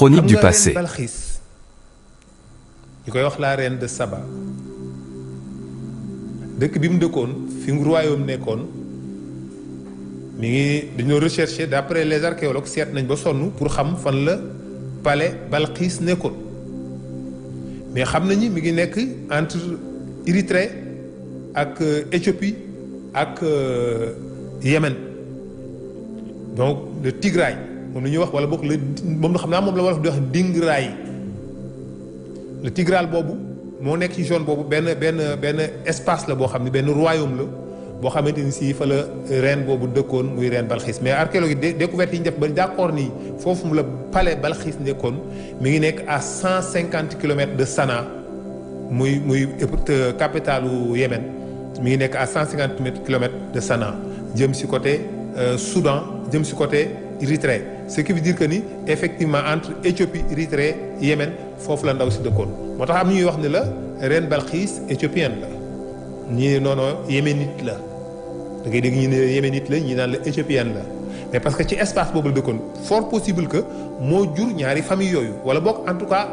Chronique du passé. Balxiis ñu koy wax la reine de Saba dëkk bi mu dëkkoon fi mu royaume nekkoon mi ngi dañoo recherché d'après les archéologues seet nañ ba sonn pour xam fan la palais Balxiis nekkoon mais xam nañu mi ngi nekk entre Érythrée ak Éthiopie ak Yémen donc le Tigray moom la ñuy wax wala boog la moom la xam naa moom la wolof di wax Dingraay le Tigral boobu moo nekk ci zone boobu benn espace la boo xam ne benn royaume la boo xamante ni si fa la reine boobu dëkkoon muy reine Balxiis mais archéologue yi découverte yi ñu def ba d'accord ni foofu mu la palais Balxiis nekkoon mi ngi nekk à 150 kilomètres de Sanaa muy capitalu Yémen mi ngi nekk à 150 kilomètres de Sanaa jëm si côté Soudan jëm si côté Érythrée ce qui veut dire que ni effectivement entre Éthiopie Érythrée Yémen foofu la ndaw si dëkkoon moo tax am ñuy wax ne la reine Balxiis éthiopienne la ñii noono yéménite la da ngay dégg ñi ne yéménite la ñi naan la éthiopienne la mais parce que ci espace boobu la dëkkoon fort possible que moo jur ñaari famille yooyu wala boog en tout cas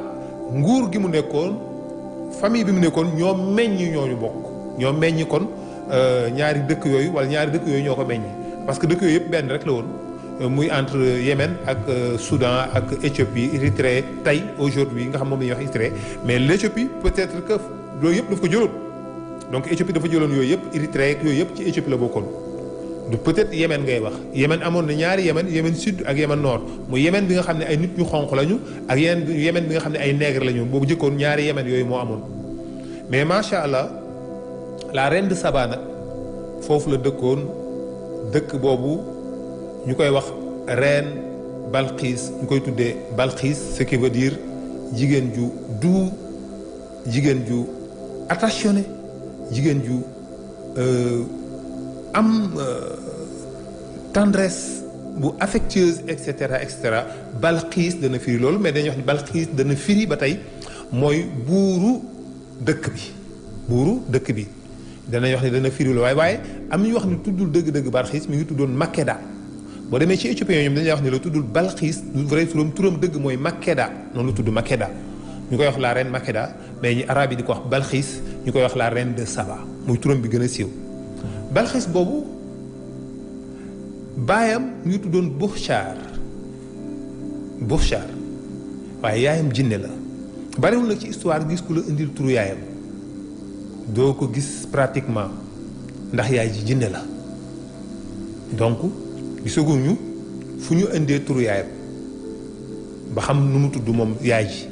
nguur gi mu nekkoon famille bi mu nekkoon ñoo meññ ñooñu bokk ñoo meññ kon ñaari dëkk yooyu wala ñaari dëkk yooyu ñoo ko meññ parce que dëkk yooyu yëpp benn rek la woon muy entre Yémen ak Soudan ak Éthiopie Érythrée tey aujourd'hui nga xam moom la ñuy wax Érythrée mais l'Éthiopie peut-être que loolu yëpp daf ko jëloon donc Éthiopie dafa jëloon yooyu yëpp Érythrée ak yooyu yëpp ci Éthiopie la bokkoon du peut-être Yémen ngay wax Yémen amoon na ñaari Yémen sud ak Yémen nord muy Yémen bi nga xam ne ay nit ñu xonq lañu ak Yémen bi nga xam ne ay nègre lañu boobu jëkkoon ñaari Yémen yooyu moo amoon mais macha allah la reine de Saba nag foofu la dëkkoon dëkk boobu ñu koy wax reine Balxiis ñu koy tuddee Balxiis ce qui veut dire jigéen ju doux jigéen ju attentionné jigéen ju am tendresse bu affectueuse et cetera et cetera Balxiis dana firi loolu mais dañuy wax ni Balxiis dana firi ba tey mooy buuru dëkk bi danañ wax ni dana firi loolu waaye am ñu wax ni tuddul dëgg-dëgg Balxiis mi ngi tuddoon Makeda boo demee ci éthiopien ñoom dañuy wax ni la tuddul Balxiis du vrai turam dëgg mooy Makeda noonu la tudd Makeda ñu koy wax la reine Makeda mais ñi arabe yi di ko wax Balxiis ñu koy wax la reine de Saba muy turam bi gën a siiw Balxiis boobu baayam ñu ngi tuddoon Buxaar waaye yaayam jinne la bariwul nag ci histoire gis ku la indil turu yaayam doo ko gis pratiquement ndax yaay ji jinne la donc gisaguñu fu ñu indee turu yaayam ba xam nu mu tudd moom yaay ji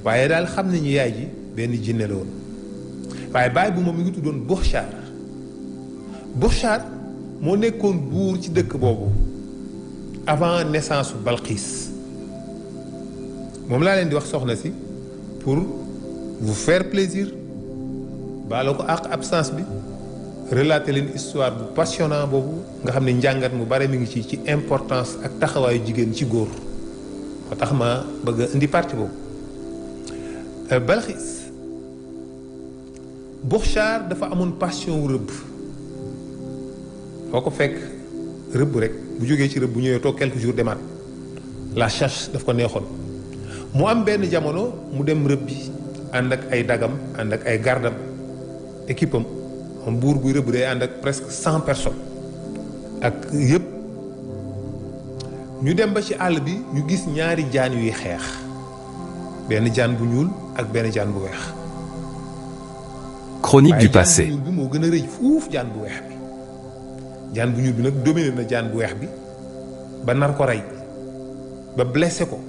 waaye daal xam nañu yaay ji benn jinne la woon waaye baay bu moom mi ngi tuddoon Buxaar moo nekkoon buur ci dëkk boobu avant naissance su Balxiis moom laa leen di wax soxna si pour vous faire plaisir baala ko ak absence bi relater leen histoire bu passionnant boobu nga xam ne njàngat mu bare mi ngi ci importance ak taxawaayu jigéen ci góor moo tax ma bëgg a indi partie boobu Balxiis Buxaar dafa amoon passion wu rëbb foo ko fekk rëbb rek bu jógee ci rëbb bu ñëwee toog quelques jours demaat la chasse daf ko neexoon mu am benn jamono mu dem rëbbi ànd ak ay dagam ànd ak ay gardam équipe am buur buy rëbb day ànd ak presque 100 personnes ak yëpp ñu dem ba ci àll bi ñu gis ñaari jaan yuy xeex benn jaan bu ñuul ak benn jaan bu weex. Chronique du passé. jaan bu ñuul bi moo gën a rëy fuuf jaan bu weex bi jaan bu ñuul bi nag dominé na jaan bu weex bi ba nar ko rey ba blessé ko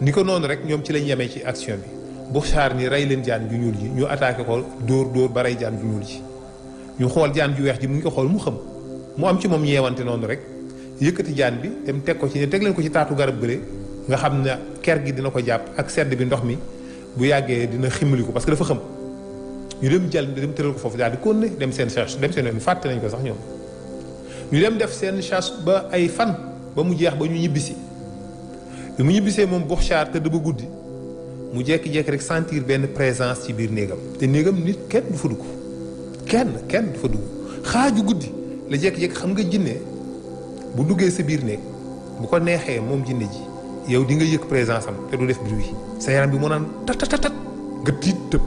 ni ko noonu rek ñoom ci lañ yemee ci action bi. Buxaar ni rey leen jaan ju ñuul ji ñu attaqué ko dóor ba rey jaan ju ñuul ji ñu xool jaan ju weex ji mu ngi ko xool mu xam mu am ci moom ñeewante noonu rek yëkkati jaan bi dem teg ko ci ne teg leen ko ci taatu garab bële nga xam ne ker gi dina ko jàpp ak sedd bi ndox mi bu yàggee dina ximmali ko parce que dafa xam ñu dem tëral ko foofu daal di continuer dem seen chasse dem seen yoon fàtte nañ ko sax ñoom ñu dem def seen chasse ba ay fan ba mu jeex ba ñu ñibbisi bi mu ñibbisee moom Buxaar tëdd ba guddi mu jékki-jékki rek sentir benn présence ci biir néegam te néegam nit kenn du fa dugg kenn du fa dugg xaaju guddi la jékki-jékki xam nga jinne bu duggee sa biir néeg bu ko neexee moom jinne ji yow di nga yëg présence am te du def bruit sa yaram bi moo naan tat tat tat nga tiit tëb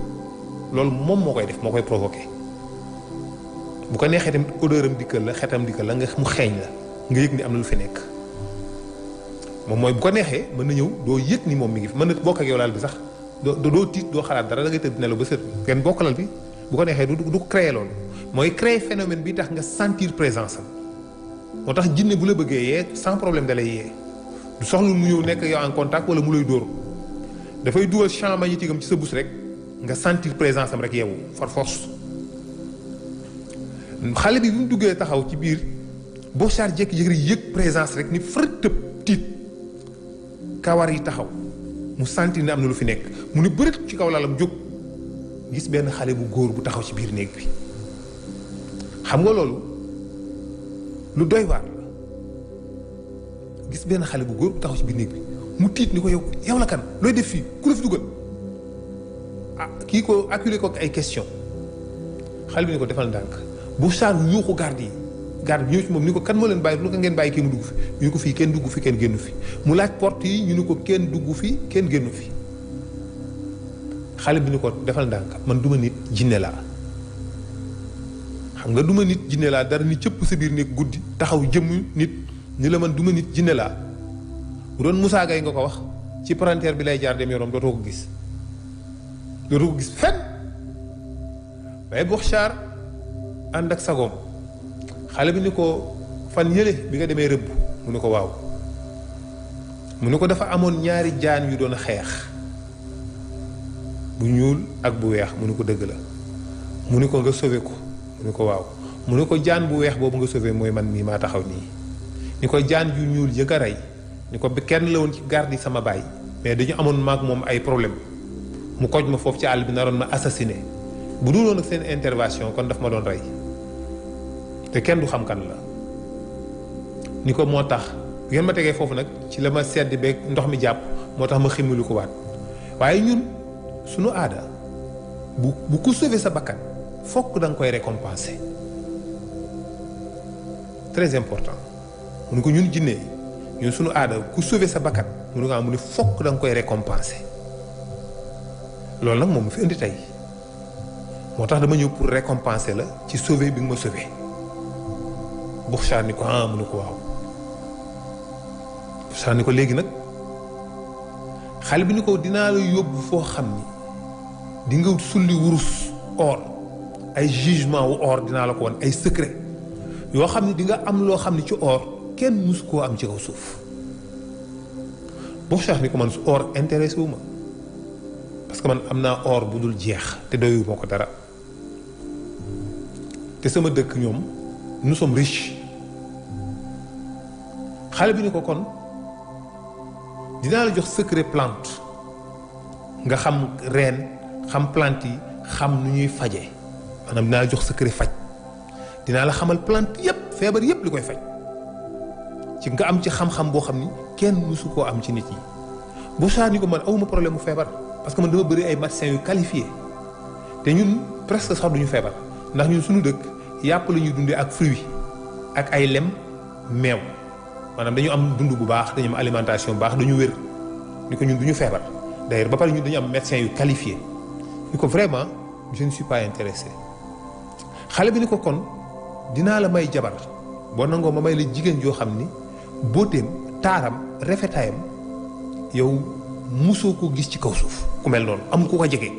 loolu moom moo koy def moo koy provoqué bu ko neexee tamit odeur am dikkal la xetam dikkal la nga mu xeeñ la nga yëg ni am na lu fi nekk moom mooy bu ko neexee mën na ñëw doo yëg ni moom mi ngi fi mën na bokk ak yow laal bi sax doo tiit doo xalaat dara da ngay tëdd nelaw ba sët ngeen bokk lal bi bu ko neexee du ko créer loolu mooy créer phénomène bi tax nga sentir présence am moo tax jinne bu la bëggee yee sans problème da lay yee du soxla mu ñëw nekk yow en contact wala mu lay dóor dafay dugal champ magnétique am ci sa bus rek nga sentir présence am rek yeewu par force xale bi mu duggee taxaw ci biir boo char jekk yëg présence rek ni fërët tëb tiit kawar yi taxaw mu sentir ne am na lu fi nekk mu ni bërit ci kaw lalam jóg gis benn xale bu góor bu taxaw ci biir néeg bi xam nga loolu lu doy waar la gis benn xale bu góor bu taxaw ci biir néeg bi mu tiit ni ko yow la kan looy def fii ku la fi dugal kii ko acculé ko ak ay question xale bi ni ko defal ndànk bu saar yuuxu garde yi garde bi ñëw ci moom ni ko kan moo leen bàyyi lu ko ngeen bàyyi kii mu dugg fi ñu ni ko fii kenn dugg fi kenn génnu fi mu laaj porte yi ñu ni ko kenn dugg fi kenn génnu fi xale bi ni ko defal ndànk man duma nit jinne laa xam nga duma nit jinne laa dara ni cëpp sa biir néeg guddi taxaw jëmm nit ni la man duma nit jinne laa bu doon Moussa Gaye nga ko wax ci palanteer bi lay jaar dem yorom dootoo ko gis fenn waaye Boxaar ànd ak sagoom xale bi ni ko fan yële bi nga demee rëbb mu ni ko waaw mu ni ko dafa amoon ñaari jaan yu doon xeex bu ñuul ak bu weex mu ni ko dëgg la mu ni ko nga sauvé ko mu ni ko waaw mu ni ko jaan bu weex boobu nga sauvé mooy man mii maa taxaw nii ni ko jaan yu ñuul ya nga rey ni ko kenn la woon ci garde yi sama baay mais dañu amoon maag moom ay problème mu koj ma foofu ci àll bi naroon ma assassiné bu dul woon ak seen intervention kon daf ma doon rey te kenn du xam kan la ni ko moo tax bu ngeen ma tegee foofu nag ci la ma sedd beeg ndox mi jàpp moo tax ma ximmilu ko waat waaye ñun sunu aada bu ku sauver sa bakkan fokk da nga koy récompenser très important mu ne ko ñun jinne ñun sunu aada ku sauver sa bakkan mu ne ko mu ne fokk da nga koy récompenser loolu nag moom mu fi indi tey moo tax dama ñëw pour récompenser la ci sauver bi nga ma sauver Boxaar ni ko mu ne ko waaw Boxaar ni ko léegi nag xale bi ni ko dinaa la yóbbu foo xam ni di nga sulli wurus or ay jugement wu or dinaa la ko won ay secret yoo xam ni di nga am loo xam ni ci or kenn mus koo am ci kaw suuf Boxaar ni ko man su or intéressé wu ma parce que man am naa or bu dul jeex te doyu moo ko dara te sama dëkk ñoom nous sommes riches xale bi ni ko kon dinaa la jox secret plante nga xam reen xam plante yi xam nu ñuy faje maanaam dinaa la jox secret faj dinaa la xamal plante yépp feebar yépp li koy faj ci nga am ci xam-xam boo xam ni kenn mësu koo am ci nit yi bu saa ni ko man awuma problème mu feebar parce que man dama bëri ay médecins yu qualifiés te ñun presque sax duñu feebar ndax ñun suñu dëkk yàpp la ñuy dundee ak fruits ak ay lem meew maanaam dañu am dund bu baax dañu am alimentation bu baax dañu wér ni ko ñun duñu feebar d'ailleurs ba pare ñun dañu am médecins yu qualifiés ni ko vraiment je ne suis pas intéressé xale bi ni ko kon dinaa la may jabar boo nangoo ma may la jigéen joo xam ni booteem taaram rafetaayam yow musoo ko gis ci kaw suuf ku mel noonu amul ku ko jege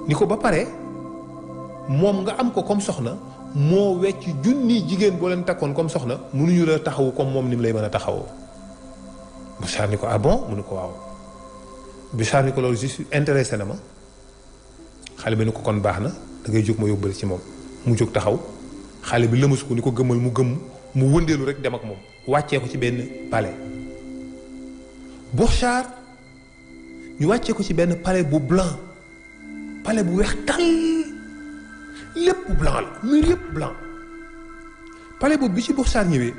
ni ko ba pare moom nga am ko comme soxna moo wecc junni jigéen boo leen takkoon comme soxna mënuñu la taxawu comme moom ni mu lay mën a taxawoo Bichar ni ko ah bon mu ni ko waaw Bichar ni ko loolu juste intéressé na ma xale bi ni ko kon baax na da ngay jóg ma yóbbale ci moom mu jóg taxaw xale bi lëmasu ko ni ko gëmmal mu gëmm mu wëndeelu rek dem ak moom wàccee ko ci benn palais Boxaar ñu wàccee ko ci benn palais bu blanc palais bu weex tàll lépp blanc la mur yépp blanc palais boobu bi ci Boxaar ñëwee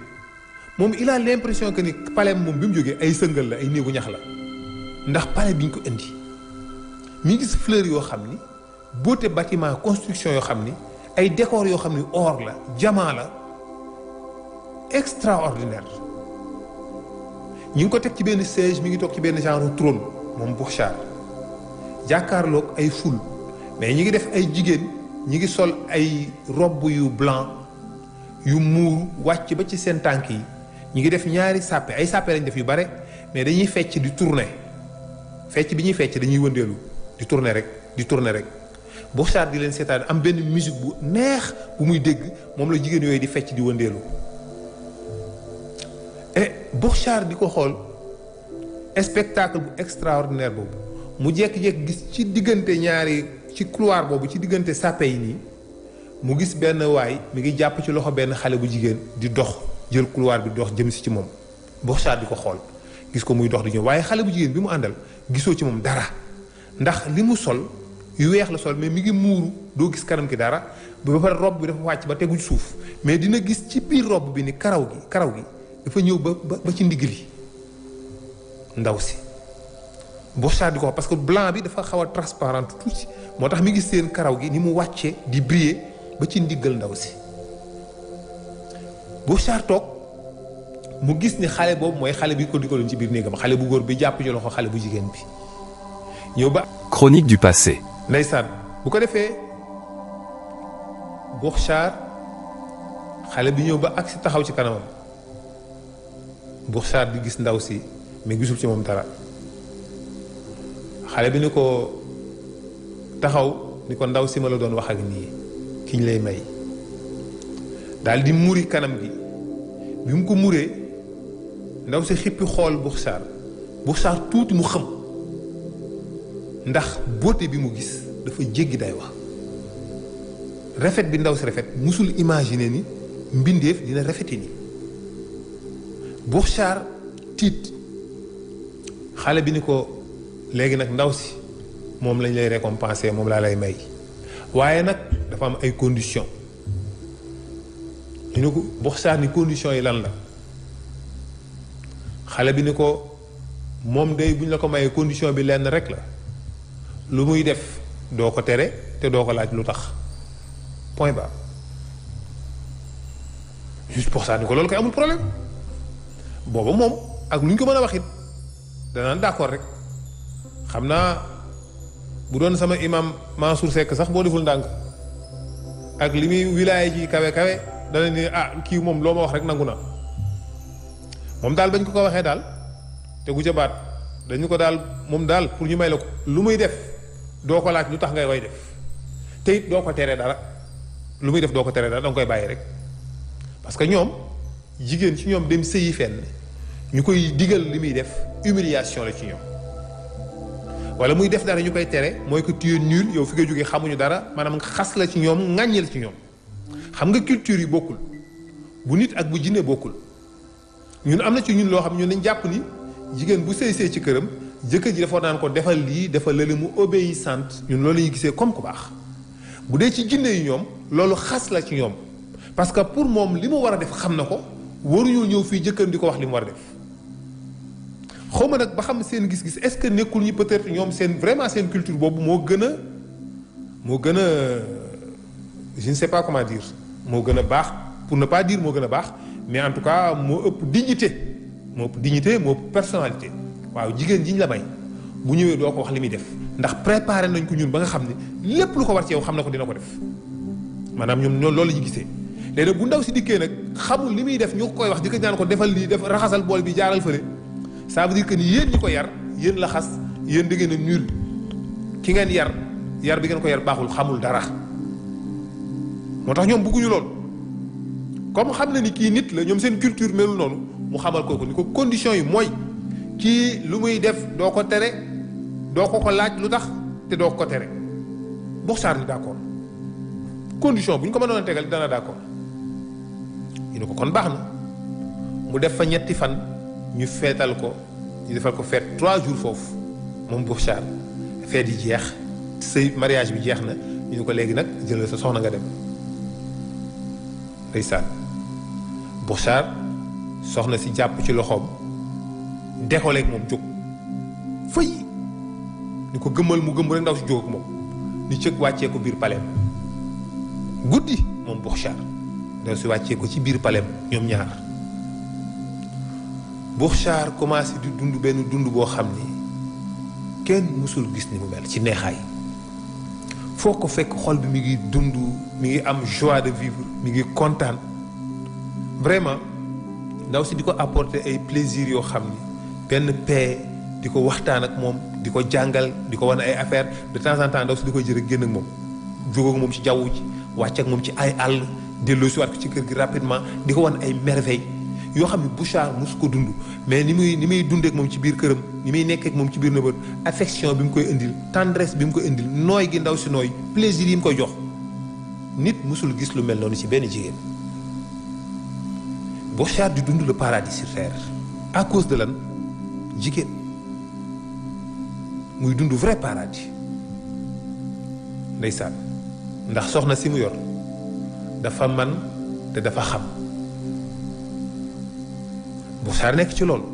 moom il a l'impression que ni palais moom bi mu jógee ay sëngal la ay néegu ñax la ndax palais bi ñu ko indi mi ngi gis fleur yoo xam ni beauté bâtiment construction yoo xam ni ay décor yoo xam ni or la diamant la extraordinaire ñu ngi ko teg ci benn siège mi ngi toog ci benn genre trône moom Bouchard jàkkaarloog ay foule mais ñi ngi def ay jigéen ñi ngi sol ay robe yu blanc yu muuru wàcc ba ci seen tànk yi ñi ngi def ñaari sàppe ay sàppe lañ def yu bare mais dañuy fecc di tourner fecc bi ñuy fecc dañuy wëndeelu di tourner rek di tourner rek Bouchard di leen seetaan am benn musique bu neex bu muy dégg moom la jigéen yooyu di fecc di wëndeelu et Bouchard di ko xool spectacle bu extraordinaire boobu mu jékki-jékki gis ci diggante ñaari ci couloir boobu ci diggante sàppe yi nii mu gis benn waay mi ngi jàpp ci loxo benn xale bu jigéen di dox jël couloir bi dox jëm si ci moom Bouchard di ko xool gis ko muy dox di ñëw waaye xale bu jigéen bi mu àndal gisoo ci moom dara ndax li mu sol yu weex la sol mais mi ngi muuru doo gis kanam ki dara ba pare robe bi dafa wàcc ba tegu ci suuf mais dina gis ci biir robe bi ni karaw gi dafa ñëw ba ci ndigg li ndaw si Bouchard di ko parce que blanc bi dafa xaw a transparent tuuti moo tax mi ngi seen karaw gi ni mu wàccee di briller ba ci ndiggal ndaw si Bouchard toog mu gis ni xale boobu mooy xale bi ko digaloon ci biir néegam xale bu góor bi jàpp ci loxo xale bu jigéen bi ñëw ba. Chronique du passé. ndeysaan bu ko defee Bouchard xale bi ñëw ba agsi taxaw ci kanamam Bouchard di gis ndaw si mais gisul ci moom dara xale bi ni ko taxaw ni ko ndaw si ma la doon wax ak nii ki ñu lay may daal di muri kanam gi bi mu ko muree ndaw si xippi xool Bouchard tuuti mu xam ndax beauté bi mu gis dafa jéggi day wax rafet bi ndaw si rafet musul imaginer ni mbindeef dina rafete ni Bouchard tiit xale bi ni ko léegi nag ndaw si moom lañ lay récompenser moom laa lay may waaye nag dafa am ay conditions ñu ne ko Bouchard ni conditions yi lan la xale bi ni ko moom day bu ñu la ko mayee condition bi lenn rek la lu muy def doo ko tere te doo ko laaj lu tax point barre juste Bouchard ni ko loolu koy amul problème booba moom ak lu ñu ko mën a wax it danaan d'accord rek xam naa bu doon sama imam Mansour Seck sax boo deful ndànk ak li muy wilaaya ji kawe kawe dana ni kii moom loo ma wax rek nangu na moom daal bañ ko waxee daal te gu ca baat dañu ko daal moom daal pour ñu may la ko lu muy def doo ko laaj lu tax ngay way def te it doo ko teree dara lu muy def doo ko teree dara danga koy bàyyi rek parce que ñoom jigéen ci ñoom dem sëyi fenn ñu koy digal li muy def humiliation la ci ñoom wala muy def dara ñu koy tere mooy que tu es nul yow fi nga jógee xamuñu dara maanaam xas la ci ñoom ŋàññi la ci ñoom xam nga culture yi bokkul bu nit ak bu jinne bokkul ñun am na ci ñun loo xam ñun dañ jàpp ni jigéen bu sëy ci këram jëkkër ji dafa naan ko defal lii defal lële mu obéissante ñun loolu la ñuy gisee comme ku baax bu dee ci jinne yi ñoom loolu xas la ci ñoom parce que pour moom li mu war a def xam na ko waruñoo ñëw fii jëkkër di ko wax li mu war a def xaw ma nag ba xam seen gis-gis est-ce que nekkul ñi peut-être ñoom seen vraiment seen culture boobu moo gën a je ne sais pas comment dire moo gën a baax pour ne pas dire moo gën a baax mais en tout cas moo ëpp dignité moo ëpp personnalité waaw jigéen jiñ la may bu ñëwee doo ko wax li muy def ndax préparé nañ ko ñun ba nga xam ne lépp lu ko war ci yow xam na ko dina ko def maanaam ñoom loolu la ñu gisee léegi nag bu ndaw si dikkee nag xamul li muy def ñu koy wax jëkkër ñaan ko defal lii def raxasal bool bi jaaral fële ça veut dire que ni yéen ñi ko yar yéen la xas yéen da ngeen a nul ki ngeen yar bi ngeen ko yar baaxul xamul dara moo tax ñoom bëgguñu lool comme xam na ni kii nit la ñoom seen culture melul noonu mu xamal kooku ni ko condition yi mooy kii lu muy def doo ko tere doo ko laaj lu tax te doo ko tere Bouchard ni d'accord condition bu ñu ko mënoon a tegal dana d'accord ñu ne ko kon baax na mu def fa ñetti fan ñu feetal ko ñu defal ko feet 3 jours foofu moom Bouchard feet yi jeex sëy mariage bi jeex na ñu ne ko léegi nag jëlal sa soxna nga dem ndeysaan Bouchard soxna si jàpp ci loxoom déxoleeg moom jóg fëy ni ko gëmmal mu gëmm rek ndaw si jóg ak moom ni cëg wàccee ko biir paleem guddi moom Bouchard ndaw si wàccee ko ci biir paleem ñoom ñaar Bouchard commencé di dund benn dund boo xam ni kenn mësul gis ni mu mel ci neexaay foo ko fekk xol bi mi ngi dund mi ngi am joie de vivre mi ngi kontaan vraiment ndaw si di ko apporter ay plaisir yoo xam ni benn paix di ko waxtaan ak moom di ko jàngal di ko wan ay affaire de temps en temps ndaw si di koy jël génn ak moom jóg ak moom ci jaww ji wàcc ak moom ci ay àll delloo si waat ko ci kër gi rapidement di ko wan ay merveilles yoo xam ne Bouchard mosu ko dund mais ni muy dundee ak moom ci biir këram ni muy nekkee ak moom ci biir nëbër affection bi mu koy indil tendresse bi mu koy indil nooy gi ndaw si nooy plaisir yi mu koy jox nit mosul gis lu mel noonu ci benn jigéen. Bouchard di dund le paradis sur terre à cause de lan jigéen muy dund vrai paradis ndeysaan ndax soxna si mu yor dafa man te dafa xam. Bouchard nekk ci loolu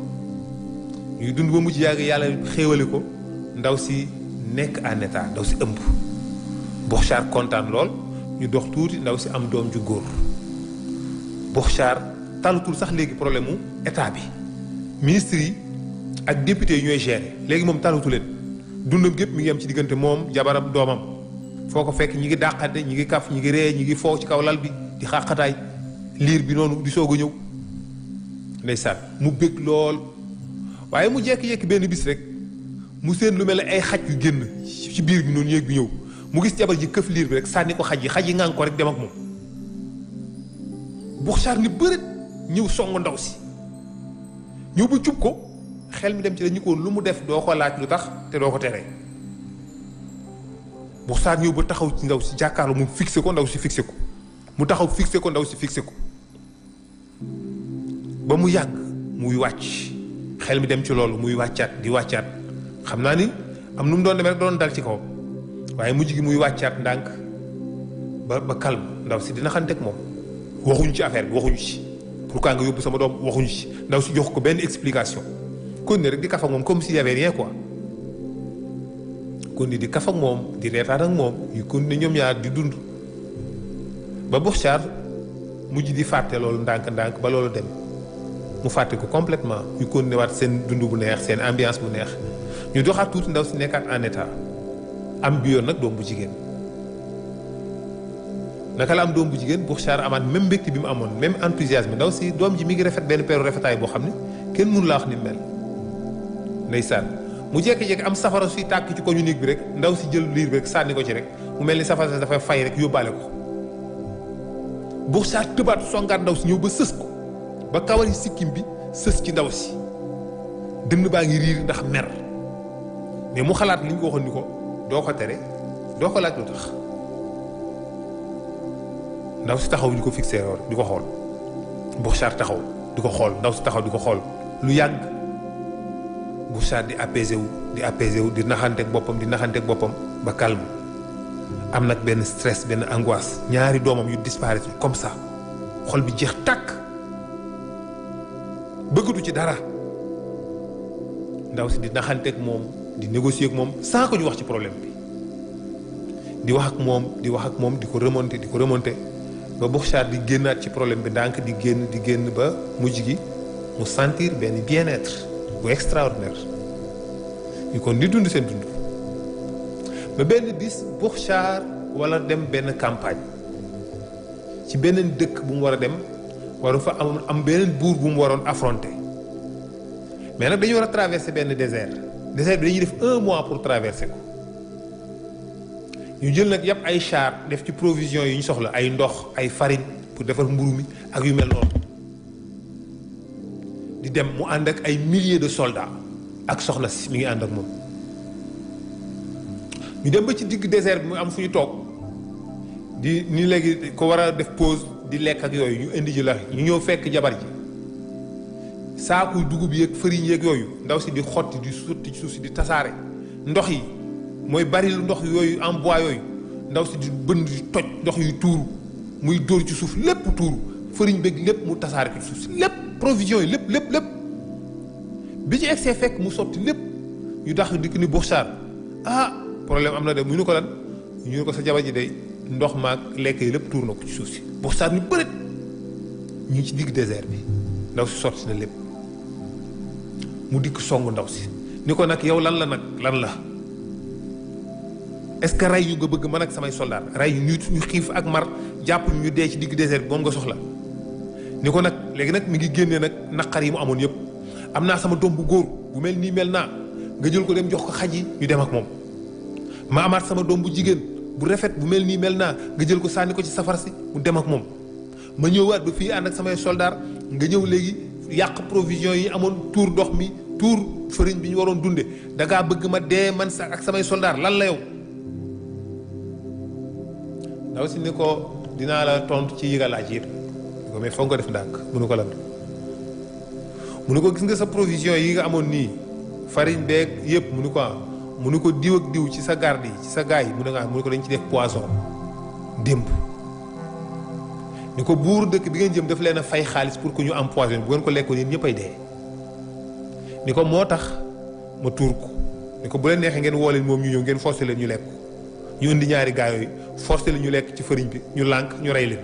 ñuy dund ba mujj yàgg yàlla xéewale ko ndaw si nekk en état ndaw si ëmb Bouchard kontaan lool ñu dox tuuti ndaw si am doom ju góor Bouchard talutul sax léegi problème mu état bi ministre yi ak député yi ñooy gérer léegi moom talutu leen dundam gépp mi ngi am ci diggante moom jabaram doomam foo ko fekk ñi ngi dàqante ñi ngi kaf ñi ngi ree ñi ngi foo ci kaw lal bi di xàqataay liir bi noonu di soog a ñëw ndeysaan mu bëgg lool waaye mu jékki-jékki benn bis rek mu seen lu mel ne ay xaj yu génn ci biir bi noonu yéeg bi ñëw mu gis jabar ji këf liir bi rek sànni ko xaj yi ngaan ko rek dem ak moom Bouchard ni bërët ñëw song ndaw si ñëw ba jub ko xel mi dem ci la ñu ko lu mu def doo ko laaj lu tax te doo ko teree Bouchard ñëw ba taxaw ci ndaw si jàkkaarloo mu fixé ko ndaw si fixé ko mu taxaw fixé ko ndaw si fixé ko ba mu yàgg muy wàcc xel mi dem ci loolu muy wàccaat di wàccaat xam naa ni am nu mu doon demee rek doon dal ci kaw waaye mujj gi muy wàccaat ndànk ba calme ndaw si dina xanteeg moom waxuñu ci affaire bi waxuñu ci pourquoi nga yóbbu sama doom waxuñu ci ndaw si jox ko benn explication kon ne rek di kaf ak moom comme s'il y avait rien quoi kon ni di kaf ak moom di reetaan ak moom yu kon ne ñoom ñaar di dund ba Bouchard mujj di fàtte loolu ndànk-ndànk ba loolu dem mu fàtte ko complètement ñu continué waat seen dund bu neex seen ambiance bu neex ñu doxaat tuuti ndaw si nekkaat en état am bi yoon nag doom bu jigéen naka la am doom bu jigéen Bouchard amaat même mbégte bi mu amoon même enthousiasme ndaw si doom ji mi ngi rafet benn peeru rafetaay boo xam ne kenn mënu laa wax ni mel ndeysaan mu jékki-jékki am safara suy tàkk ci ko ñu néeg bi rek ndaw si jël liir bi rek sànni ko ci rek mu mel ni safara si dafay fay rek yóbbaale ko Bouchard tëbaat songaat ndaw si ñëw ba sës ko ba kawari sikkim bi sës ci ndaw si dënn baa ngi riir ndax mer mais mu xalaat li ñu ko waxoon ni ko doo ko tere doo ko laaj lu tax ndaw si taxaw di ko fixé di ko xool Bouchard taxaw di ko xool ndaw si taxaw di ko xool lu yàgg Bouchard di apaisé wu di naxanteeg boppam ba calme am nag benn stress benn angoisse ñaari doomam yu disparaître comme ça xol bi jeex tàkk bëggatu ci dara ndaw si di naxanteeg moom di négocier ak moom sans que ñu wax ci problème bi di wax ak moom di ko remonter ba Bouchard di génnaat ci problème bi ndànk di génn ba mujj gi mu sentir benn bien-être bu extraordinaire ñu kon di dund seen dund ba benn bis Bouchard wala dem benn campagne ci beneen dëkk bu mu war a dem waru fa am beneen buur bu mu waroon affronter mais nag dañu war a traverser benn désert bi dañuy def 1 mois pour traverser ko ñu jël nag yëpp ay char def ci provisions yi ñu soxla ay ndox ay farine pour defar mburu mi ak yu mel noonu di dem mu ànd ak ay milliers de soldats ak soxna si mi ngi ànd ak moom ñu dem ba ci digg désert bi mu am fu ñu toog di ni léegi ko war a def pause di lekk ak yooyu ñu indi ji la ñu ñëw fekk jabar ji saakuy dugub yeeg fëriñ yeeg yooyu ndaw si di xotti di sotti ci suuf si di tasaare ndox yi mooy bari lu ndox yooyu en bois yooyu ndaw si di bënn di toj ndox yu tuuru muy dóor ci suuf lépp tuuru fëriñ beeg lépp mu tasaare ko ci suuf si lépp provision yi lépp bi ci egsee fekk mu sotti lépp ñu dax dikk ni Bouchard problème am na de mu ñu ko lan ñu ne ko sa jabar ji day ndox maag lekk yi lépp tuur na ko ci suuf si Bouchard ni bëreet ñu ngi ci digg désert bi ndaw si sotti na lépp mu dikk song ndaw si ni ko nag yow lan la est-ce que rey yu nga bëgg man ak samay soldat rey yu ñu xiif ak mar jàpp ñu dee ci digg désert bi moom nga soxla ni ko nag léegi nag mi ngi génnee nag naqar yi mu amoon yëpp am naa sama doom bu góor bu mel nii mel naa nga jël ko dem jox ko xaj yi ñu dem ak moom ma amaat sama doom bu jigéen bu rafet bu mel nii mel naa nga jël ko sànni ko ci safar si mu dem ak moom ma ñëwaat ba fii ànd ak samay soldat nga ñëw léegi yàq provision yi amoon tuur ndox mi tuur farine bi ñu waroon dunde da ngaa bëgg ma dee man sax ak samay soldat lan la yow ndaw si ni ko dinaa la tontu ci yi nga laaj yëpp ko mais foog nga def ndànk mënu ko lan mu ne ko gis nga sa provision yi nga amoon nii farine beeg yëpp mu ne ko diw ak diw ci sa garde yi ci sa gaay yi mu ne ko dañ ci def poison démb ni ko buur dëkk bi ngeen jëm daf leen a fay xaalis pour que ñu am poison bu ngeen ko lekkoon yéen ñëppay dee ni ko moo tax ma tuur ko ni ko bu leen neexee ngeen woo leen moom ñu ñëw ngeen forcé leen ñu lekk ñu indi ñaari gaay yooyu forcé leen ñu lekk ci farine bi ñu lànk ñu rey leen.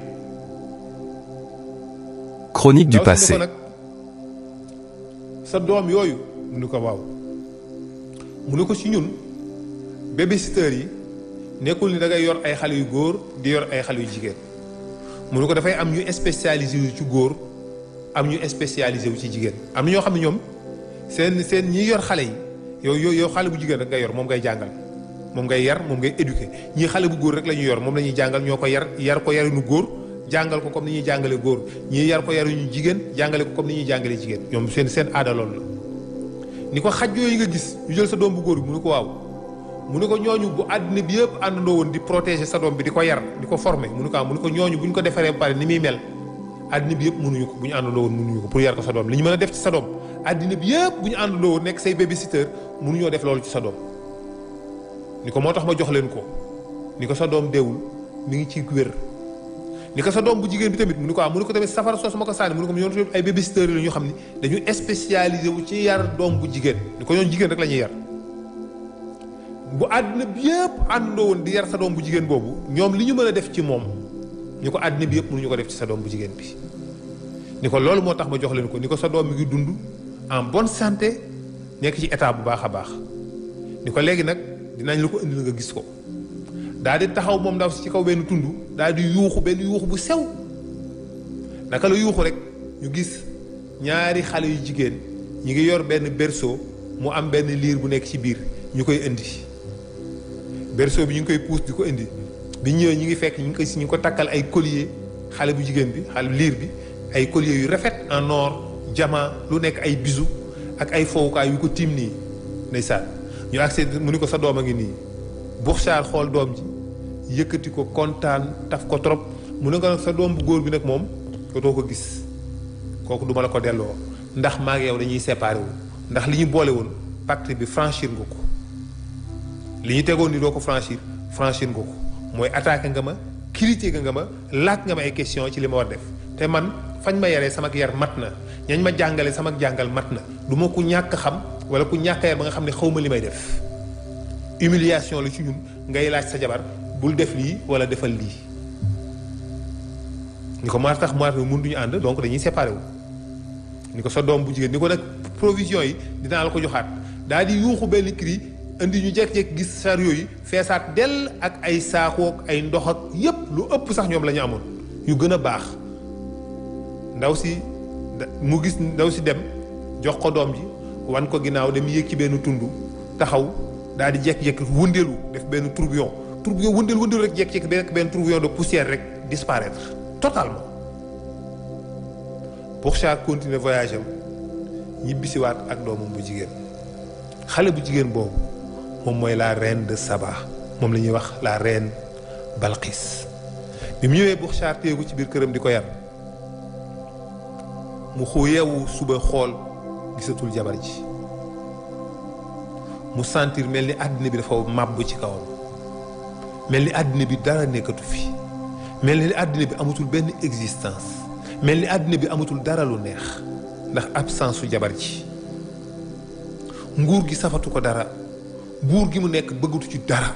Chronique du passé. sa doom yooyu mu ni ko waaw mu ni ko ci ñun babysitter yi nekkul ni da ngay yor ay xale yu góor di yor ay xale yu jigéen mu ni ko dafay am ñu spécialisé wu ci góor am ñu spécialisé wu ci jigéen am na ñoo xam ne ñoom seen ñi yor xale yi yow xale bu jigéen rek ngay yor moom ngay jàngal moom ngay yar moom ngay éduquer ñii xale bu góor rek la ñuy yor moom la ñuy jàngal ñoo ko yar ko yarinu góor jàngal ko comme ni ñuy jàngale góor ñii yar ko yarinu jigéen jàngale ko comme ni ñuy jàngale jigéen ñoom seen aada loolu la ni ko xaj yooyu nga gis ñu jël sa doom bu góor bi mu ne ko waaw mu ne ko ñooñu bu àddina bi yëpp àndandoo woon di protéger sa doom bi di ko yar di ko former mu ne ko ñooñu bu ñu ko defaree ba pare ni muy mel àddina bi yëpp mënuñu ko bu ñu àndandoo woon mënuñu ko pour yar ko sa doom li ñu mën a def ci sa doom àddina bi yëpp bu ñu àndandoo woon nekk say babysitter mënuñoo def loolu ci sa doom ni ko moo tax ma jox leen ko ni ko sa doom deewul mi ngi ci wér ni ko sa doom bu jigéen bi tamit mu ni ko tamit safara soosu ma ko sànni mu ni ko ñoom ay babysitter la ñu xam ni dañu spécialisé wu ci yar doom bu jigéen ni ko ñoom jigéen rek la ñuy yar bu àddina bi yëpp àndandoo woon di yar sa doom bu jigéen boobu ñoom li ñu mën a def ci moom ñu ko àddina bi yëpp mënuñu ko def ci sa doom bu jigéen bi ni ko loolu moo tax ma jox leen ko ni ko sa doom mi ngi dund en bonne santé nekk ci état bu baax a baax ni ko léegi nag dinañ la ko indil nga gis ko daal di taxaw moom ndaw si ci kaw benn tund daal di yuuxu benn yuuxu bu sew naka la yuuxu rek ñu gis ñaari xale yu jigéen ñi ngi yor benn berceau mu am benn liir bu nekk ci biir ñu koy indi berceau bi ñu ngi koy puus di ko indi bi ñëwee ñu ngi fekk ñu ngi ko takkal ay collier xale bu jigéen bi xale liir bi ay collier yu rafet en or diamant lu nekk ay bijoux ak ay fowukaay yu ko tiim nii ndeysaan ñu accès mu ni ko sa doom a ngi nii Buxaar xool doom ji yëkkati ko kontaan taf ko trop mu ne ko nag sa doom bu góor bi nag moom dootoo ko gis kooku duma la ko delloo ndax maa ngi yow dañuy séparé wu ndax li ñu boole woon pacte bi franchir nga ko li ñu tegoon ni doo ko franchir nga ko mooy attaqué nga ma critiqué nga ma laaj nga ma ay question ci li ma war def te man fañ ma yaree sama yar mat na ñañ ma jàngale sama jàngal mat na du ma ku ñàkk xam wala ku ñàkk yar ba nga xam ne xaw ma li may def humiliation la ci ñun ngay laaj sa jabar bul def lii wala defal lii ni ko maa tax mun duñu ànd donc dañuy séparé wu ni ko sa doom bu jigéen ni ko nag provision yi dinaa la ko joxaat daal di yuuxu benn cri indi ñu jekk-jekk gis chariot yi feesaat dell ak ay saakook ay ndox ak yépp lu ëpp sax ñoom la ñu amoon yu gën a baax ndaw si dem jox ko doom ji wan ko ginnaaw dem yéeg ci benn tund taxaw daal di jekk-jekk wëndeelu def benn tourbillon wëndeelu rek jekk-jekk benn tourbillon de poussière rek disparaître totalement. Buxaar continuer voyage am ñibbisiwaat ak doomam bu jigéen xale bu jigéen boobu moom mooy la reine de Saba moom la ñuy wax la reine Balqis bi mu ñëwee Buxaar téegu ci biir këram di ko yar mu yeewu suba xool gisatul jabar ji mu sentir mel ni àddina bi dafa màbb ci kawam mel ni àddina bi dara nekkatu fi mel ni àddina bi amatul benn existence mel ni àddina bi amatul dara lu neex ndax absence su jabar ji nguur gi safatu ko dara buur gi mu nekk bëggatu ci dara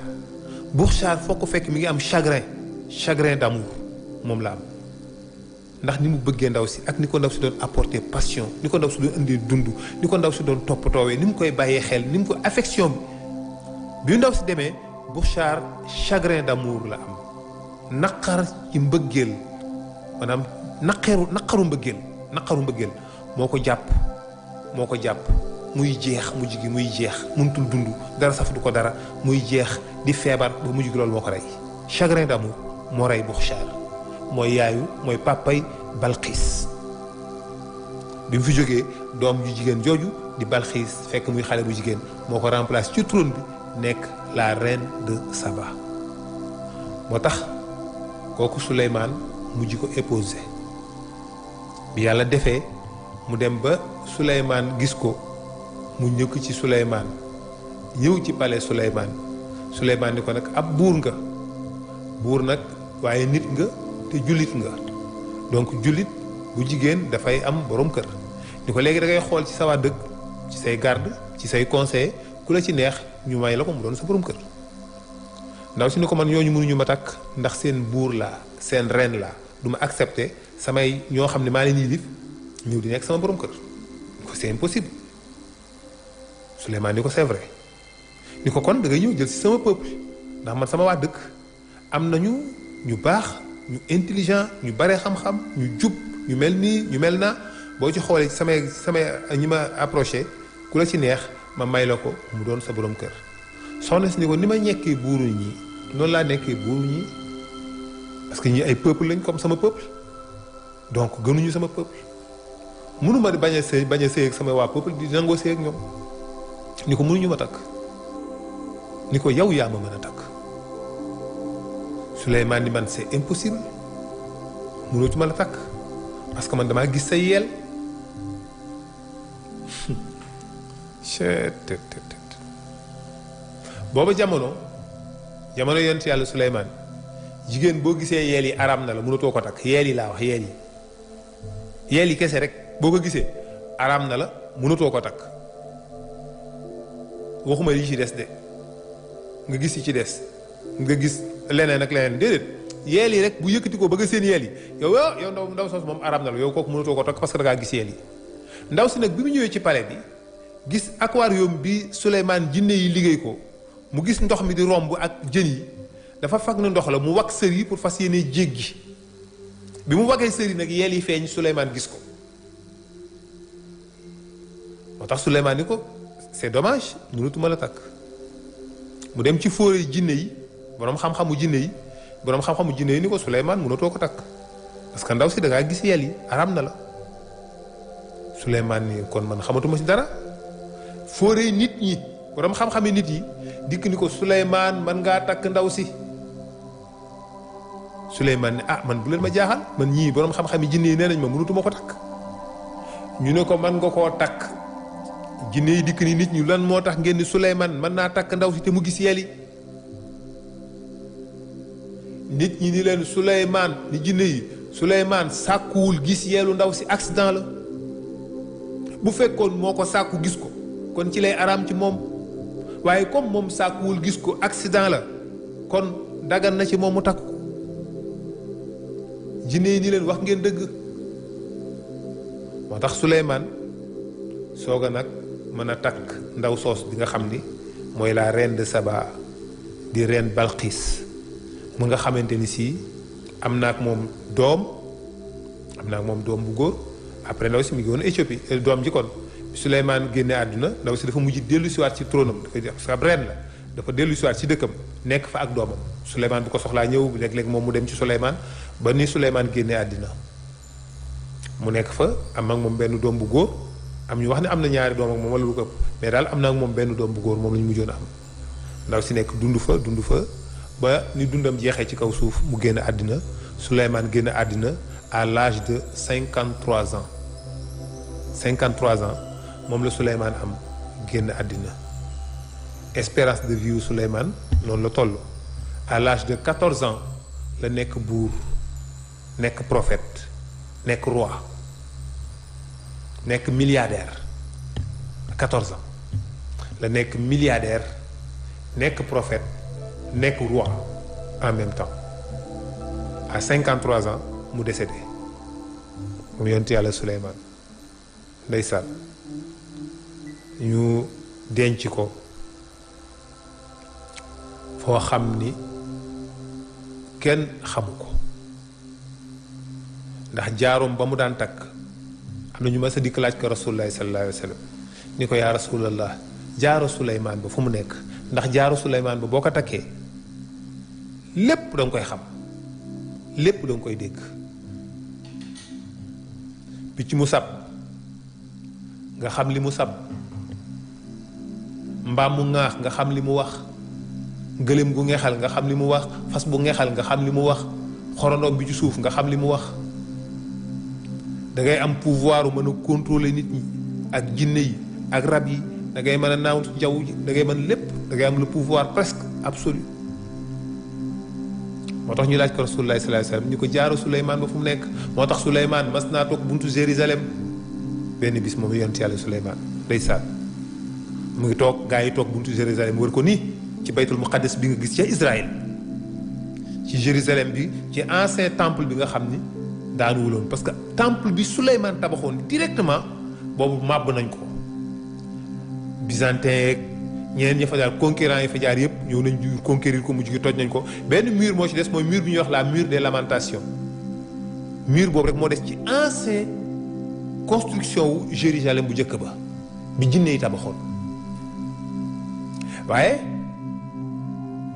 Buxaar foo ko fekk mi ngi am chagrin d'amour moom la am ndax ni mu bëggee ndaw si ak ni ko ndaw si doon apporter passion ni ko ndaw si doon indee dund ni ko ndaw si doon toppatoowee ni mu koy bàyyee xel ni mu ko affection bi ndaw si demee Bouchard chagrin d'amour la am naqar ci mbëggeel maanaam naqaru mbëggeel moo ko jàpp muy jeex mujj gi muy jeex mënutul dund dara safatu ko dara muy jeex di feebar ba mujj gi loolu moo ko rey chagrin d'amour moo rey Bouchard mooy yaayu mooy papay Balxiis bi mu fi jógee doom ju jigéen jooju di Balxiis fekk muy xale bu jigéen moo ko remplace ci trône bi nekk la reine de Saba moo tax kooku Souleymane mujj ko épousé bi yàlla defee mu dem ba Souleymane gis ko mu ñëkk ci Souleymane ñëw ci palais Souleymane ni ko nag ab buur nag waaye nit nga te jullit nga donc jullit bu jigéen dafay am borom kër ni ko léegi da ngay xool ci sa waa dëkk ci say garde ci say conseil ku la ci neex ñu may la ko mu doon sa borom kër ndaw si ni ko man ñooñu mënuñu ma takk ndax seen buur laa seen reine laa du ma accepter samay ñoo xam ne maa leen yilif ñëw di nekk sama borom kër ni ko c'est impossible Souleymane ni ko c'est vrai ni ko kon da ngay ñëw jël ci sama peuple ndax man sama waa dëkk am nañu ñu baax ñu intelligent ñu bare xam-xam ñu jub ñu mel nii ñu mel na boo ci xoolee samay ñi ma approché ku la ci neex ma may la ko mu doon sa borom kër soxna si ni ko ni ma ñekkee buuru ñi noonu laa nekkee buuru ñi parce que ñi ay peuple lañ comme sama peuple donc gënuñu sama peuple mënuma di bañ a sëy ak sama waa peuple di nangoo sëy ak ñoom ni ko mënuñu ma takk ni ko yow yaa ma mën a takk Souleymane ni man c'est impossible mënoo ci ma la takk parce que man damaa gis sa yeel booba jamono yonent yàlla Souleymane jigéen boo gisee yeel yi araam na la mënatoo ko takk yeel yi laa wax yeel yi kese rek boo ko gisee araam na la mënatoo ko takk waxuma yi ci des de nga gis yi ci des nga gis leneen ak leneen déedéet yeel yi rek bu yëkkati ko ba nga seen yeel yi yow ndaw sos moom araam na la yow kooku mënatoo ko takk parce que da ngaa gis yeel yi ndaw si nag bi mu ñëwee ci palais bi gis aquarium bi Souleymane jinne yi liggéey ko mu gis ndox mi di romb ak jën yi dafa fag na ndox la mu wag sër yi pour fas yéene jéggi bi mu wagee sër yi nag yeel yi feeñ Souleymane gis ko moo tax Souleymane ni ko c'est dommage mënatuma la takk mu dem ci fóore jinne yi boroom xam-xamu jinne yi ni ko Souleymane mënatoo ko takk parce que ndaw si da ngaa gis yeel yi araam na la Souleymane ni kon man xamatuma ci dara fóore nit ñi boroom xam-xami nit yi dikk ni ko Souleymane man ngaa takk ndaw si Souleymane ne man bu leen ma jaaxal man ñii boroom xam-xami jinne yi nee nañ ma mënatuma ko takk ñu ne ko man nga koo takk jinne yi dikk ni nit ñi lan moo tax ngeen ni Souleymane mën naa takk ndaw si te mu gis yeel yi nit ñi ni leen Souleymane ni jinne yi Souleymane sàkkuwul gis yeelu ndaw si accident la bu fekkoon moo ko sàkku gis ko kon ci lay araam ci moom waaye comme moom sàkkuwul gis ko accident la kon dagan na ci moom mu takk ko jinne yi ni leen wax ngeen dëgg moo tax Souleymane soog a nag mën a takk ndaw soos bi nga xam ni mooy la reine de Saba di reine Balxiis mu nga xamante ni si am na ak moom doom bu góor après ndaw si mi ngi woon Éthiopie doom ji kon Souleymane génne àdduna ndaw si dafa mujj dellu siwaat ci trône am parce que ab reine la dafa dellu siwaat ci dëkkam nekk fa ak doomam Souleymane bu ko soxlaa ñëw léeg-léeg moom mu dem ci Souleymane ba ni Souleymane génne àddina mu nekk fa am ak moom benn doom bu góor am ñu wax ne am na ñaari doom ak moom wala lu ko ëpp mais daal am na ak moom benn doom bu góor moom la ñu mujjoon am ndaw si nekk dund fa ba ni dundam jeexee ci kaw suuf mu génn àddina Souleymane génn àddina à l'âge de 53 ans 53 ans moom la Souleymane am génn àddina espérance de vie Souleymane noonu la toll à l'âge de 14 ans la nekk buur nekk prophète nekk roi nekk milliardaire à 14 ans la nekk milliardaire nekk prophète nekk roi en même temps à 53 ans mu décédé moom yonent yàlla Suleymaan ndeysaan ñu denc ko foo xam ni kenn xamu ko ndax jaaroom ba mu daan takk am na ñu ma sa dikk laaj ko rasulullahi sallallahu alayhi wa sallam ni ko yaa rasulallah jaaro Suleymaan ba fu mu nekk ndax jaaro Suleymaan ba boo ko takkee lépp da nga koy xam lépp da nga koy dégg picc mu sab nga xam li mu sab mbaam mu ŋaax nga xam li mu wax gëléem gu ngexal nga xam li mu wax fas bu ngexal nga xam li mu wax xorondoom bi ci suuf nga xam li mu wax da ngay am pouvoir mën a contrôler nit ñi ak jinne yi ak rab yi da ngay mën a naaw jaww ji da ngay mën lépp da ngay am le pouvoir presque absolu moo tax ñu laaj ko rasulullahi sallallahu alayhi wasallam ñu ko jaaro Suleymaan ba fu mu nekk moo tax Suleymaan mas naa toog buntu Jérusalem benn bis moom yonent yàlla Suleymaan ndeysaan mu ngi toog gaa yi toog buntu Jérusalem wër ko nii ci baytul muqaddas bi nga gis ca Israël ci Jérusalem bi ci ancien temple bi nga xam ni daanu wuloon parce que temple bi Suleymaan tabaxoon directement boobu màbb nañ ko byzantin yeeg ñeneen ña fa jaar conquérant yi fa jaar yëpp ñëw nañ jur conquérir ko mujj gi toj nañ ko benn mur moo ci des mooy mur bi ñuy wax la mur des lamentations mur boobu rek moo des ci ancien construction wu Jérusalem bu njëkk ba bi jinne yi tabaxoon waaye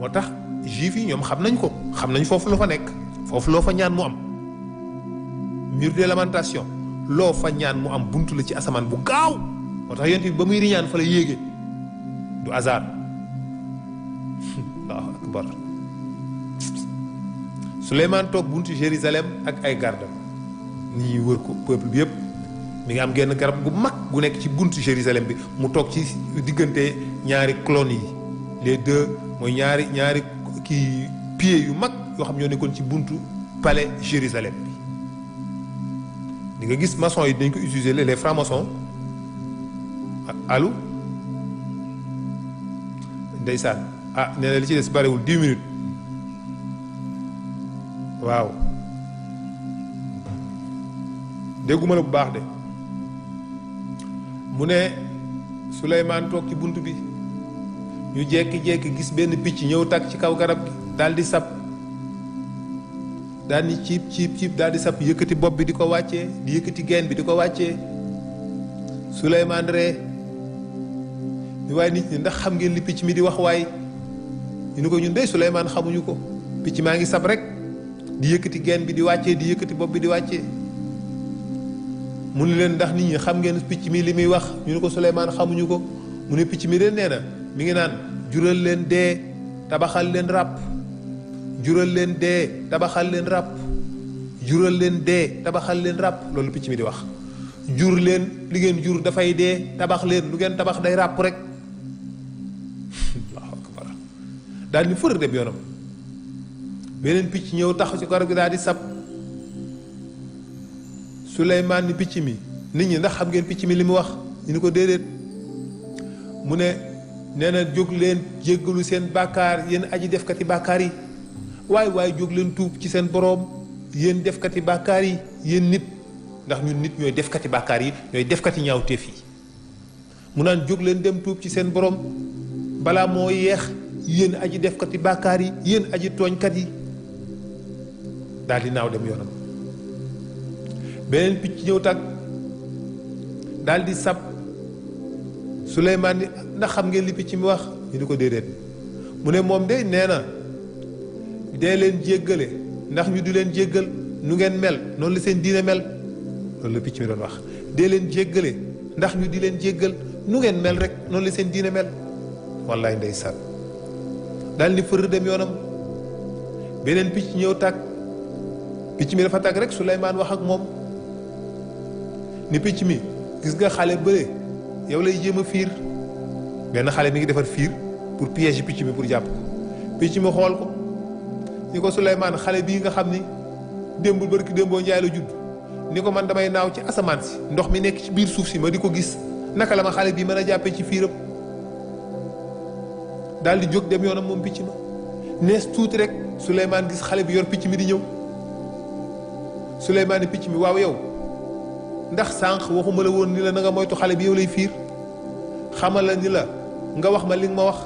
moo tax juif yi ñoom xam nañ ko xam nañ foofu loo fa nekk foofu loo fa ñaan mu am mur des lamentations loo fa ñaan mu am buntu la ci asamaan bu gaaw moo tax yonent bi ba muy riñaan fa la yéege du hasard allahu akbar Suleymaan toog buntu Jérusalem ak ay gardam nit ñi wër ko peuple bi yëpp mi ngi am genn garab gu mag gu nekk ci buntu Jérusalem bi mu toog ci diggante ñaari clones yi les deux mooy ñaari kii pieds yu mag yoo xam ñoo nekkoon ci buntu palais Jérusalem bi di nga gis maçon yi dañ ko utiliser les francs-maçons allo ndeysaan ah nee na li ci des bariwul 10 minutes waaw dégguma la bu baax de mu ne Suleymaan toog ci bunt bi ñu jekki-jekki gis benn picc ñëw tag ci kaw garab gi daal di sab daal di ciib daal di sab yëkkati bopp bi di ko wàccee di yëkkati geen bi di ko wàccee Suleymaan ree ni waaye nit ñi ndax xam ngeen li picc mi di wax waay ñu ni ko ñun dey Suleymaan xamuñu ko picc maa ngi sab rek di yëkkati geen bi di wàccee di yëkkati bopp bi di wàccee mu ni leen ndax nit ñi xam ngeen picc mi li muy wax ñu ni ko Suleymaan xamuñu ko mu ne picc mi de nee na mi ngi naan jural leen dee tabaxal leen ràpp jural leen dee tabaxal leen ràpp jural leen dee tabaxal leen ràpp loolu picc mi di wax jur leen li ngeen jur dafay dee tabax leen lu ngeen tabax day ràpp rek allahu akbar daal ni fër dem yoonam beneen picc ñëw taxaw ci garab gi daal di sab Suleymaan ni picc mi nit ñi ndax xam ngeen picc mi li mu wax ñu ni ko déedéet mu ne nee na jóg leen jéggalu seen bàkkaar yéen aji defkati bàkkaar yi waaye jóg leen tuub ci seen boroom yéen defkati bàkkaar yi yéen nit ndax ñun nit ñooy defkati bàkkaar yi ñooy defkati ñaawteef yi mu naan jóg leen dem tuub ci seen boroom balaa moo yeex yéen aji defkati bàkkaar yi yéen aji tooñkat yi daal di naaw dem yoonam beneen picc ñëw tag daal di sab Suleymaan ni ndax xam ngeen li picc mi wax ñu ni ko déedéet mu ne moom de nee na dee leen jéggale ndax ñu di leen jéggal nu ngeen mel noonu la seen diine mel loolu la picc mi doon wax dee leen jéggale ndax ñu di leen jéggal nu ngeen mel rek noonu la seen diine mel wallaay ndeysaan daal ni fër dem yoonam beneen picc ñëw tàgg picc mi dafa tàgg rek Suleymaan wax ak moom ni picc mi gis nga xale bële yow lay jéem a fiir benn xale mi ngi defar fiir pour piéger picc mi pour jàpp ko picc mi xool ko ni ko Suleymaan xale bii nga xam ni démbul barki démboo njaay la judd ni ko man damay naaw ci asamaan si ndox mi nekk ci biir suuf si ma di ko gis naka la ma xale bii mën a jàppee ci fiiram daal di jóg dem yoonam moom picc ma nees tuuti rek Suleymaan gis xale bi yor picc mi di ñëw Suleymaan ni picc mi waaw yow ndax sànq waxuma la woon ni la na nga moytu xale bi yow lay fiir xamal la ni la nga wax ma li nga ma wax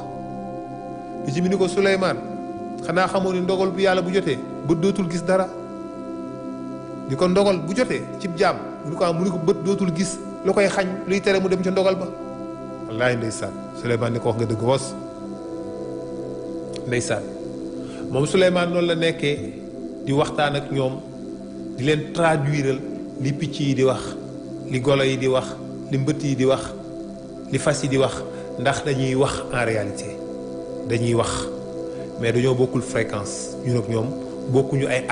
li ci mi ni ko Souleymane xanaa xamoo ni ndogal bu yàlla bu jotee bët dootul gis dara ni ko ndogal bu jotee cib jaam mu ni ko bët dootul gis lu koy xañ luy tere mu dem ca ndogal ba wallaahi ndeysaan Souleymane ni ko wax nga dëgg woos ndeysaan moom Souleymane noonu la nekkee di waxtaan ak ñoom di leen traduiral li picc yi di wax li golo yi di wax li mbëtt yi di wax li fas yi di wax ndax dañuy wax en réalité dañuy wax mais dañoo bokkul fréquence ñun ak ñoom bokkuñu ay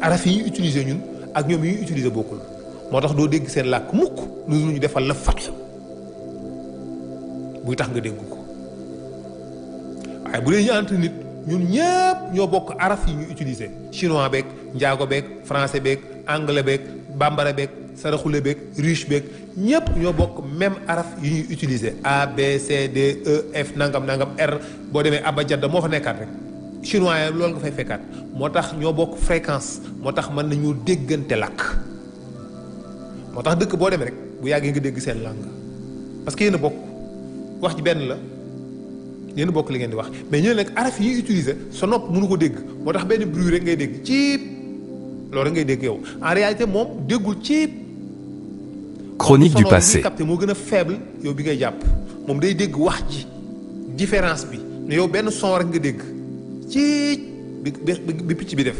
araf yi ñuy utiliser ñun ak ñoom yi ñuy utiliser bokkul moo tax doo dégg seen làkk mukk lu ñu defal la fatx buy tax nga dégg ko waaye bu dee ñu entre nit ñun ñëpp ñoo bokk araf yi ñuy utiliser chinois beeg njaago beeg français beeg anglais beeg bambara beeg saraxule beeg russe beeg ñëpp ñoo bokk même araf yi ñuy utiliser A B C D E F nangam R boo demee abajada moo fa nekkaat rek chinois yi loolu nga fay fekkaat moo tax ñoo bokk fréquence moo tax mën nañu déggante làkk moo tax dëkk boo demee rek bu yàggee nga dégg seen langue parce que yéen a bokk wax ji benn la yéen a bokk li ngeen di wax mais ñooñu nag araf yi ñuy utiliser sa nopp mënu ko dégg moo tax benn bruit rek ngay dégg ciip loolu rek ngay dégg yow en réalité moom déggul ciip. Chronique du passé capté moo gën a faible yow bi ngay jàpp moom day dégg wax ji différence bi mais yow benn son rek nga dégg ciip bi picc bi def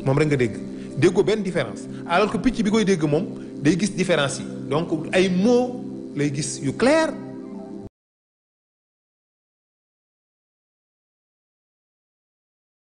moom rek nga dégg déggoo benn différence alors que picc bi koy dégg moom day gis différence yi donc ay mots lay gis yu clair